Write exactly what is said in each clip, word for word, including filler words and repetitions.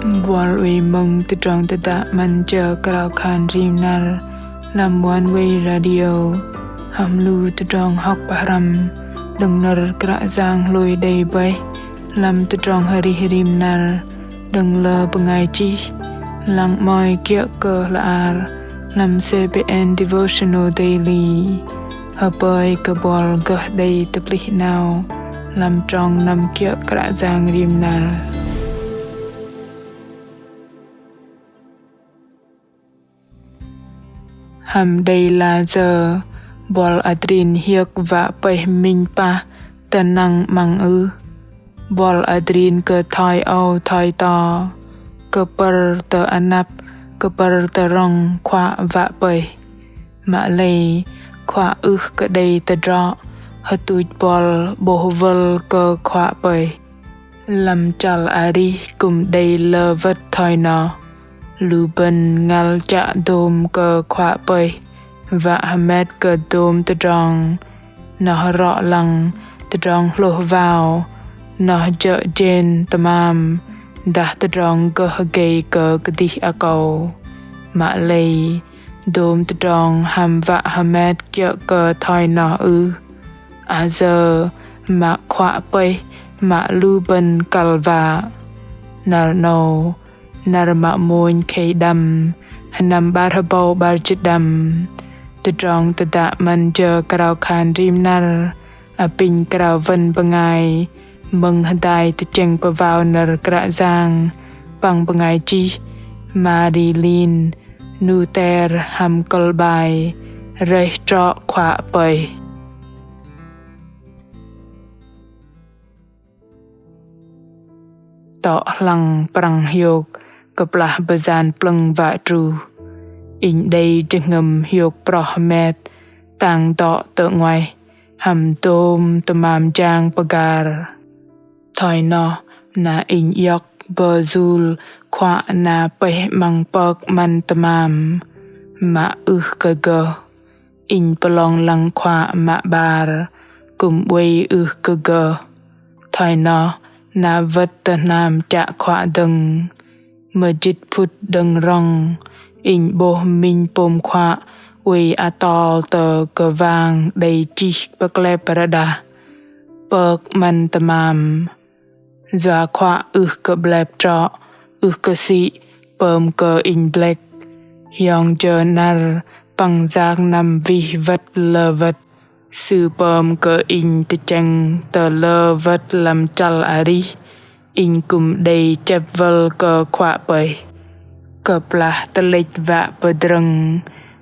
Buăl oei mơ̆ng tơdrong tơdă 'Măn Jơ Krao Khan Rim Năr lăm One Way Radio, hăm lu tơdrong hŏk pơhrăm đơ̆ng nơ̆r Kră Yang hlôi đei bơih lăm tơdrong arih rim năr đơ̆ng lơ bơngai chih, lăng 'mơ̆i kiơ̆ kơ hla ar lăm C B N Devotional Daily. Hơpơi kơ buăl gơh đei tơplih 'nao lăm trong năm kiơ̆ Kră Yang rim năr. Hăm đei lah sơ̆, buăl adrin hiơ̆k wă pơih minh pah tơnăng 'măng ưh? Buăl adrin kơ thoi âu thoi to, kơpơ̆r tơ anăp, kơpơ̆r tơ rŏng khuă wă pơih. Mă lei khuă ưh kơ đei tơdrŏ, hơtuch buăl 'bôh wơl kơ khuă pơih. Lăm chăl arih kư̆m đei lơ wơ̆t thoi noh. Lu bơ̆n ngăl chă dôm kơ khuă pơih, wă hơmet kơ dôm tơdrong. Noh rŏ lăng tơdrong hlôh wao, noh jơ̆ jên tơmam, dah tơdrong gơh gei kơ kơdih akâu. Mă lei dôm tơdrong hăm wă hơmet kiơ̆ kơ thoi noh ưh? Asơ mă khuă pơih, mă lu bơ̆n kăl wă. Năr 'nâu, năr mă mônh khei đăm, sơnăm 'bar hơbâu 'bar jĭt đăm. Tơdrong tơdă 'Măn Jơ Krao Khan Rim Năr apinh krao wơ̆n bơngai mơ̆ng hơdai tơchĕng pơwao nơ̆r Kră Yang păng bơngai chih Marilyn Nutter hăm kơ̆l bai Rơih Trŏ Khuă Pơih. Tŏ hlăng prăng hiôk kơplah bơyan plơ̆ng wă truh, inh đei jơhngơ̆m hiôk proh hơmet tang dŏ tơ 'nguaih hăm dôm tơmam jang pơgar. Thoi noh na inh iŏk bơjul khuă na pơih 'măng pơk 'măn tơmam, mă ưh kơ gơh. Inh pơlong lăng khuă mă 'bar, kư̆m oei ưh kơ gơh. Thoi noh na wơ̆t tơ hnam chă khuă dơ̆ng. Mơjĭt phŭt đơ̆ng rŏng, inh 'bôh minh pôm khuă oei atol tơ kơwang đei chih pơklep rơđah pơk 'măn tơmam. Yua khuă ưh kơ 'blep trŏ, ưh kơ sĭ, pơm kơ inh blĕk. Hiong jơ năr păng yak năm wih wơ̆t lơ wơ̆t, sư pơm kơ inh tơchĕng tơ lơ wơ̆t lăm chăl arih. Inh kư̆m đei chĕp wơl kơ khuă pơih. Kơplah tơlĕch wă pơdrơ̆ng,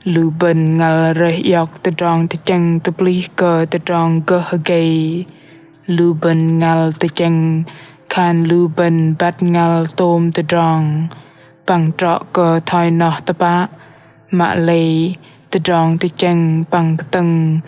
lu bơ̆n ngăl rơih iŏk tơdrong tơchĕng tơplih kơ tơdrong gơh gei. Lu bơ̆n ngăl tơchĕng khan lu bơ̆n băt ngăl tôm tơdrong păng trŏ kơ thoi noh tơpă. Mă lei tơdrong tơchĕng păng kơtơ̆ng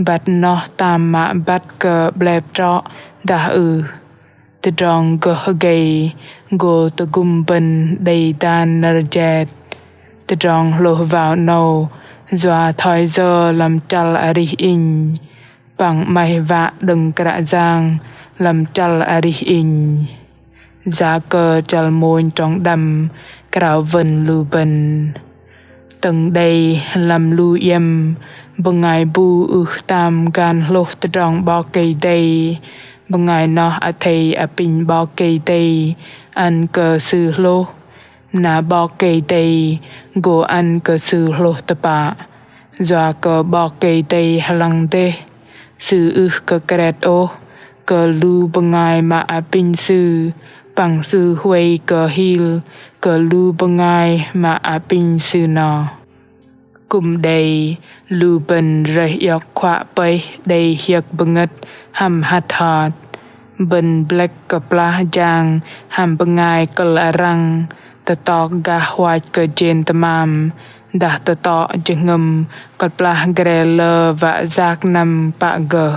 băt noh tam mă băt kơ 'blep trŏ dah ưh? Tơdrong gơh gei gô tơgŭm bơ̆n đei dan nơ̆r jet. Tơdrong hlôh wao 'nâu yua thoi yơ lăm chăl arih inh, păng 'maih wă đơ̆ng Kră Yang lăm chăl arih inh. Yakơ chăl mônh trong đăm krao wơ̆n lu bơ̆n. Tơ̆ng đei lăm lu iĕm bơngai bu ưh tam gan hlôh tơdrong 'Bok Kei-Dei. Bơngai noh athei apinh 'Bok Kei-Dei ăn kơ sư hlôh. Na 'Bok Kei-Dei gô ăn kơ sư hlôh tơpă. Yua kơ 'Bok Kei-Dei hơlăng dêh, Sư ưh kơ kret ôh kơ lu bơngai mă apinh Sư, păng Sư huay kơ hil kơ lu bơngai mă apinh Sư noh. Kư̆m đei lu bơ̆n rơih iŏk khuă pơih đei hiơ̆k bơngơ̆t hăm hăt hot. Bơ̆n blĕk kơplah jang hăm bơngai kơ̆l arăng, tơtŏk gah huach kơ jên tơmam, dah tơtŏk jơhngơ̆m kơplah gre lơ wă yak năm pă gơh.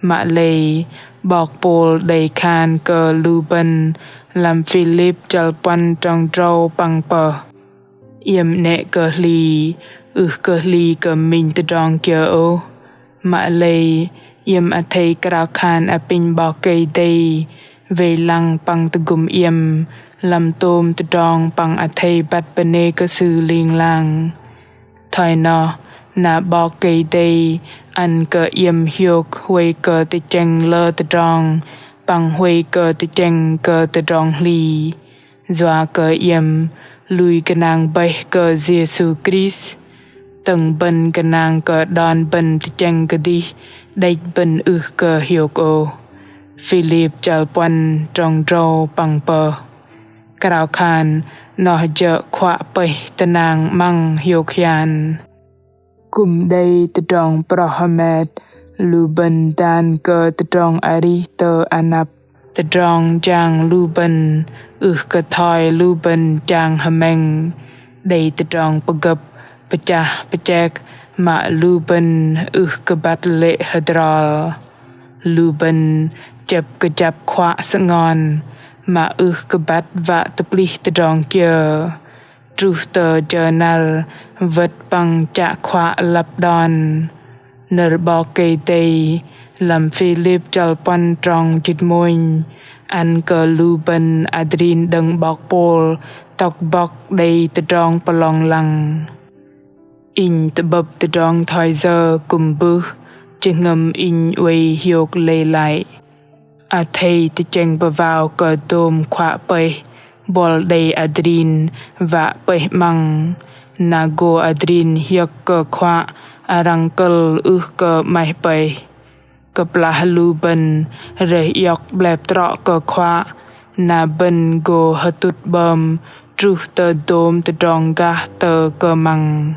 Mă lei 'bok Pôl đei khan kơ lu bơ̆n lăm Philip chăl puăn trong drâu păng pơh: Iĕm 'nĕ kơ hli, ưh kơ hli kơ minh tơdrong kiơ ôh. Mă lei iĕm athei krao khan apinh 'Bok Kei-Dei wei lăng păng tơgŭm iĕm lăm tôm tơdrong păng athei băt bơnê kơ Sư ling lang. Thoi noh, na 'Bok Kei-Dei ăn kơ iĕm hiôk huay kơ tơchĕng lơ tơdrong, păng huay kơ tơchĕng kơ tơdrong hli. Yua kơ iĕm lui gơnang bơih kơ Yêsu Krist, tơ̆ng bơ̆n gơnang kơ đon bơ̆n tơchĕng kơdih, đĕch bơ̆n ưh kơ hiôk ôh. Philip chăl puăn trong drâu păng pơh. Krao khan noh jơ̆ khuă pơih tơnang 'măng hiôk hian. Kư̆m đei tơdrong proh hơmet, lu bơ̆n dan kơ tơdrong arih tơ anăp. Tơdrong jang lu bơ̆n ưh kơ thoi lu bơ̆n chang hơmĕng. Đei tơdrong pơgơ̆p pơchah pơchek mă lu bơ̆n ưh kơ băt lê̆ hơdrol. Lu bơ̆n chĕp kơjăp khuă sơngon mă ưh kơ băt wă tơplih tơdrong kiơ. Truh tơ jơ năr wơ̆t păng chă khuă lăp đon. Nơ̆r 'Bok Kei-Dei lăm Philip chăl puăn trong jĭt mônh ăn kơ lu bơ̆n adrin đơ̆ng 'bok Pôl tŏk bŏk đei tơdrong pơlong lăng. Inh tơ'bơ̆p tơdrong thoi yơ kư̆m bưh, jơhngơ̆m inh oei hiôk lei lăi. Athei tơchĕng pơwao kơ dôm khuă pơih, buăl đei adrin wă pơih 'măng, na gô adrin hiơ̆k kơ khuă arăng kơ̆l ưh kơ 'maih pơih. Kơplah lu bơ̆n rơih iŏk 'blep trŏ kơ khuă, na bơ̆n gô hơtŭt 'bơm truh tơ dôm tơdrong gah tơ kơmăng.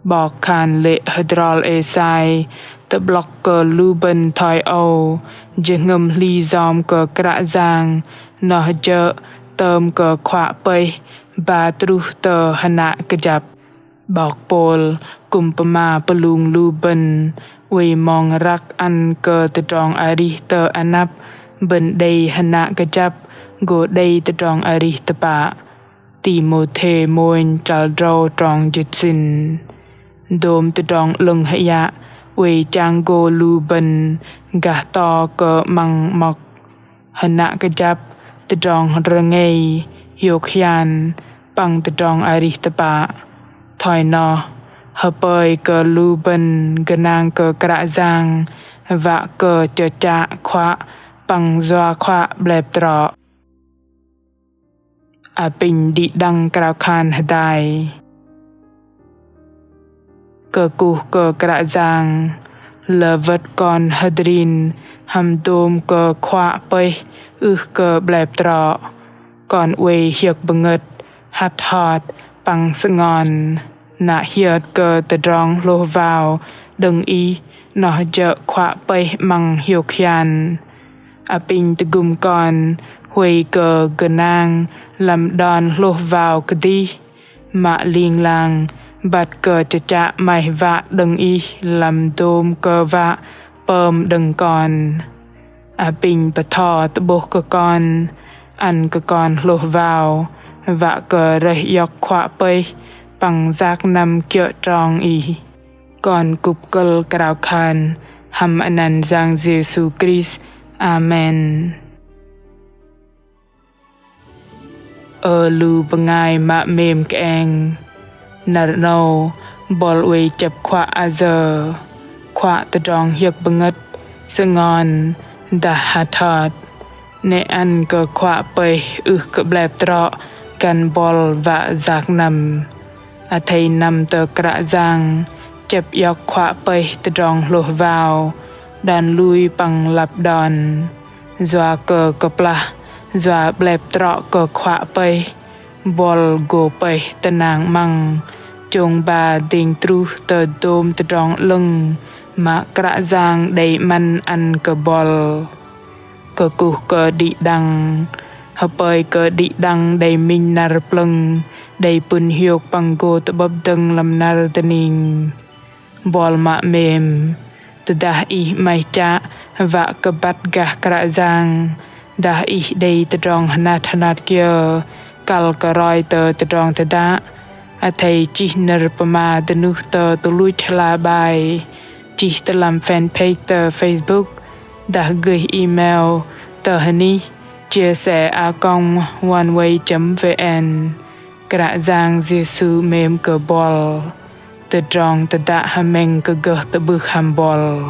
'Bok khan lê̆ hơdrol Êsai tơ'blŏk kơ lu bơ̆n thoi âu, jơhngơ̆m hli yom kơ Kră Yang noh jơ̆ tơm kơ khuă pơih ba truh tơ hơnă kơjăp. 'Bok Pôl kư̆m pơma pơlung lu bơ̆n oei mong răk ăn kơ tơdrong arih tơ anăp bơ̆n đei hơnă kơjăp gô đei tơdrong arih tơpă. Timôthê mônh chăl drâu trong jĭt sĭn. Dôm tơdrong 'lơ̆ng hơiă oei chang gô lu bơ̆n gah to kơ 'măng 'mŏk. Hơnă kơjăp, tơdrong rơngei, hiôk hian, păng tơdrong arih tơpă. Thoi noh, hơpơi kơ lu bơ̆n gơnang kơ Kră Yang, wă kơ chơchă khuă păng yua khuă 'blep trŏ. Apinh đĭ đăng krao khan hơdai. Kơkuh kơ Kră Yang, lơ wơ̆t kon hơdrin hăm dôm kơ khuă pơih ưh kơ 'blep trŏ. Kon oei hiơ̆k bơngơ̆t, hăt hot, păng sơngon. Na hiơt kơ tơdrong hlôh wao đơ̆ng Ih noh jơ̆ khuă pơih 'măng hiôk hian. Apinh tơgŭm kon huay kơ gơnang lăm đon hlôh wao kơdih, mă ling lang băt kơ chơchă 'maih wă đơ̆ng Ih lăm dôm kơ wă pơm đơ̆ng kon. Apinh bơtho tơ'bôh kơ kon, ăn kơ kon hlôh wao, wă kơ rơih iŏk khuă pơih păng yak năm kiơ̆ trong Ih. Kon kŭp kơ̆l krao khan hăm anăn Yang Yêsu Krist. Amen. Ơ lu bơngai mă 'mêm kơeng. Năr 'nâu, buăl oei chĕp khuă ayơ, khuă tơdrong hiơ̆k bơngơ̆t, sơngon, dah hăt hot. 'Nĕ ăn kơ khuă pơih ưh kơ 'blep trŏ găn buăl wă yak năm. Athei năm tơ Kră Yang, chĕp iŏk khuă pơih tơdrong hlôh wao, đon lui păng lăp đon. Yua kơ kơplah, yua 'blep trŏ kơ khuă pơih, buăl gô pơih tơnang 'măng, chông ba dêng truh tơ dôm tơdrong 'lơ̆ng mă Kră Yang đei 'măn ăn kơ buăl. Kơkuh kơ đĭ đăng, hơpơi kơ đĭ đăng đei minh năr plơ̆ng, đei pŭn hiôk păng gô tơ'bơ̆p dơ̆ng lăm năr dơning. Buăl mă 'mêm, tơdah ih 'maih chă wă kơ băt gah Kră Yang, dah ih đei tơdrong hơnat hơnat kiơ, kăl kơ roi tơ tơdrong tơdă, athei chih nơ̆r pơma dơnuh tơ tơluch hla bơar, chih tơ lăm fanpage tơ Facebook, dah gơih email tơ hơnih chia sẻ a còng oneway chấm vn. Kră Yang Yêsu 'mêm kơ buăl. Tơdrong tơdă hơmĕng kơ gơh tơ'bưh hăm buăl.